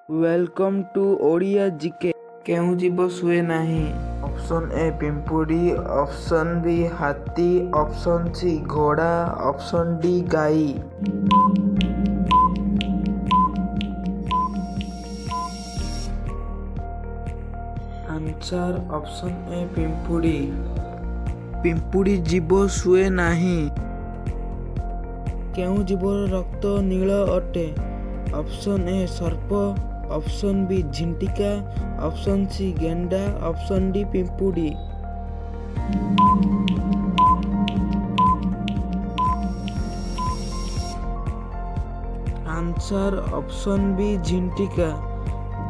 Welcome to Odia GK. କେଉଁ ଜୀବ ଶୁଏ ନାହିଁ? ଅପସନ୍ ଏ ପିମ୍ପୁଡ଼ି, ଅପସନ୍ ବି ହାତୀ, ଅପସନ୍ ସି ଘୋଡ଼ା, ଅପସନ୍ ଡି ଗାଈ। ଆନ୍ସର୍ ଅପସନ୍ ଏ ପିମ୍ପୁଡ଼ି। ପିମ୍ପୁଡ଼ି ଜୀବ ଶୁଏ ନାହିଁ। କେଉଁ ଜୀବର ରକ୍ତ ନୀଳ ଅଟେ? ଅପସନ୍ ଏ ସର୍ପ, ଅପସନ୍ ବି ଝିଣ୍ଟିକା, ଅପସନ୍ ସି ଗେଣ୍ଡା, ଅପସନ୍ ଡି ପିମ୍ପୁଡ଼ି। ଆନ୍ସର୍ ଅପସନ୍ ବି ଝିଣ୍ଟିକା।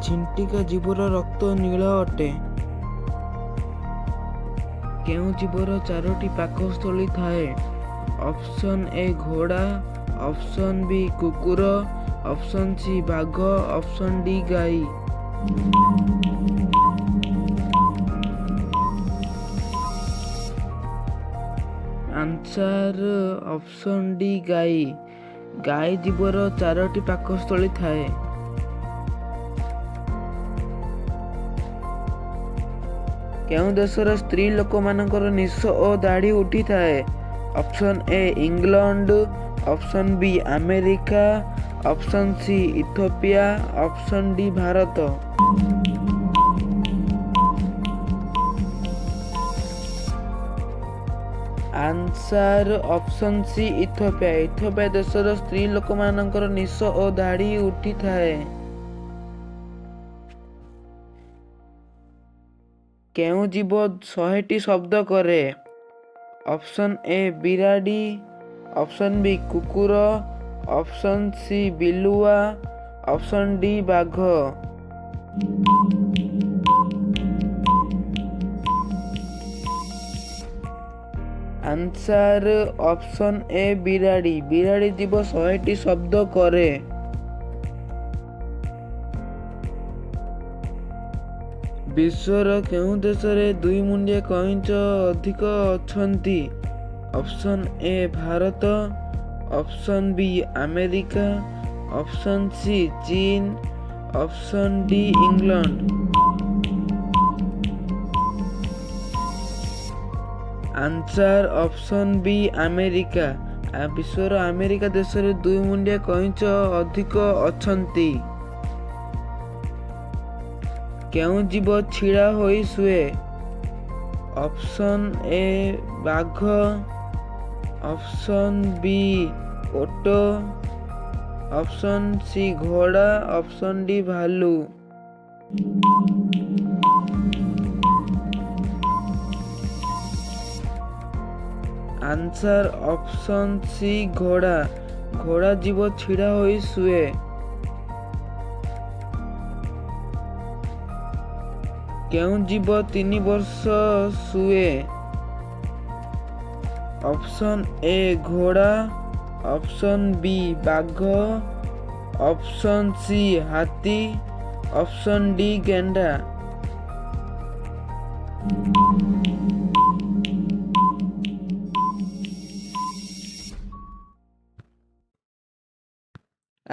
ଝିଣ୍ଟିକା ଜୀବର ରକ୍ତ ନୀଳ ଅଟେ। କେଉଁ ଜୀବର ଚାରୋଟି ପାକସ୍ଥଳୀ ଥାଏ? ଅପସନ୍ ଏ ଘୋଡ଼ା, ଅପସନ୍ ବି କୁକୁର, ଅପସନ୍ ସି ବାଘ, ଅପସନ୍ ଡି ଗାଈ। ଆନ୍ସର୍ ଅପସନ୍ ଡି ଗାଈ। ଗାଈ ଜୀବର ଚାରୋଟି ପାକସ୍ଥଳୀ ଥାଏ। କେଉଁ ଦେଶର ସ୍ତ୍ରୀ ଲୋକମାନଙ୍କର ନିଶ ଓ ଦାଢ଼ି ଉଠିଥାଏ? Option A England, option B America, option C Ethiopia, option D Bharat. Answer option C Ethiopia. Ethiopia ଦେଶର ସ୍ତ୍ରୀ ଲୋକମାନଙ୍କର ନିଶ ଓ ଦାଢ଼ି ଉଠିଥାଏ। କେଉଁ ଜୀବ 100ଟି ଶବ୍ଦ କରେ? ଅପସନ୍ ଏ ବିରାଡ଼ି, ଅପସନ୍ ବି କୁକୁର, ଅପସନ୍ ସି ବିଲୁଆ, ଅପସନ୍ ଡି ବାଘ। ଆନ୍ସର୍ ଅପସନ୍ ଏ ବିରାଡ଼ି। ବିରାଡ଼ି ଜୀବ 100ଟି ଶବ୍ଦ କରେ। ବିଶ୍ୱର କେଉଁ ଦେଶରେ ଦୁଇ ମୁଣ୍ଡିଆ କଇଁଛ ଅଧିକ ଅଛନ୍ତି? Option A Bharat, option B America, option C ଚୀନ, option D England. Answer option B America. ବିଶ୍ୱର ଆମେରିକା ଦେଶରେ ଦୁଇ ମୁଣ୍ଡିଆ କଇଁଛ ଅଧିକ ଅଛନ୍ତି। କେଉଁ ଜୀବ ଛିଡ଼ା ହୋଇ ଶୁଏ? ଅପସନ୍ ଏ ବାଘ, ଅପସନ୍ ବି ଓଟ, ଅପସନ୍ ସି ଘୋଡ଼ା, ଅପସନ୍ ଡି ଭାଲୁ। ଆନ୍ସର୍ ଅପସନ୍ ସି ଘୋଡ଼ା। ଘୋଡ଼ା ଜୀବ ଛିଡ଼ା ହୋଇ ଶୁଏ। କେଉଁ ଜୀବ 3 ବର୍ଷ ଶୁଏ? ଅପସନ୍ ଏ ଘୋଡ଼ା, ଅପସନ୍ ବି ବାଘ, ଅପସନ୍ ସି ହାତୀ, ଅପସନ୍ ଡି ଗେଣ୍ଡା।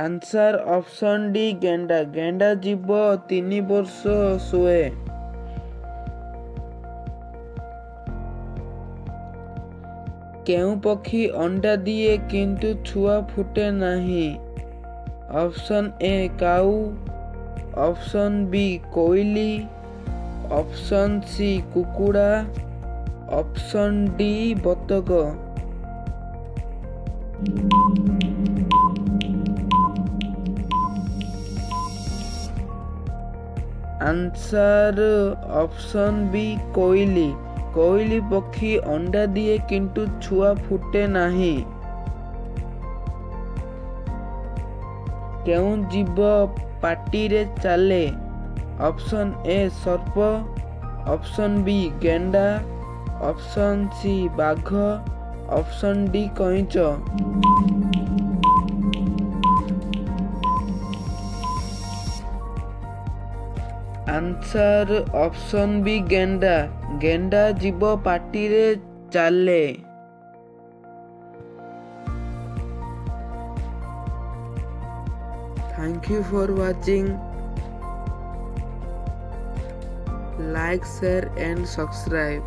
ଆନ୍ସର୍ ଅପସନ୍ ଡି ଗେଣ୍ଡା। ଗେଣ୍ଡା ଜୀବ 3 ବର୍ଷ ଶୁଏ। କେଉଁ ପକ୍ଷୀ ଅଣ୍ଡା ଦିଏ କିନ୍ତୁ ଛୁଆ ଫୁଟେ ନାହିଁ? ଅପସନ୍ ଏ କାଉ, ଅପସନ୍ ବି କୋଇଲି, ଅପସନ୍ ସି କୁକୁଡ଼ା, ଅପସନ୍ ଡି ବତକ। ଆନ୍ସର୍ ଅପସନ୍ ବି କୋଇଲି। କୋଇଲି ପକ୍ଷୀ ଅଣ୍ଡା ଦିଏ କିନ୍ତୁ ଛୁଆ ଫୁଟେ ନାହିଁ। କେଉଁ ଜୀବ ପାଟିରେ ଚାଲେ? ଅପସନ୍ ଏ ସର୍ପ, ଅପସନ୍ ବି ଗେଣ୍ଡା, ଅପସନ୍ ସି ବାଘ, ଅପସନ୍ ଡି କଇଁଚ। ଆନ୍ସର୍ ଅପସନ୍ ବି ଗେଣ୍ଡା। ଗେଣ୍ଡା ଜୀବ ପାଟିରେ ଚାଲେ। Thank you for watching. Like, share and subscribe.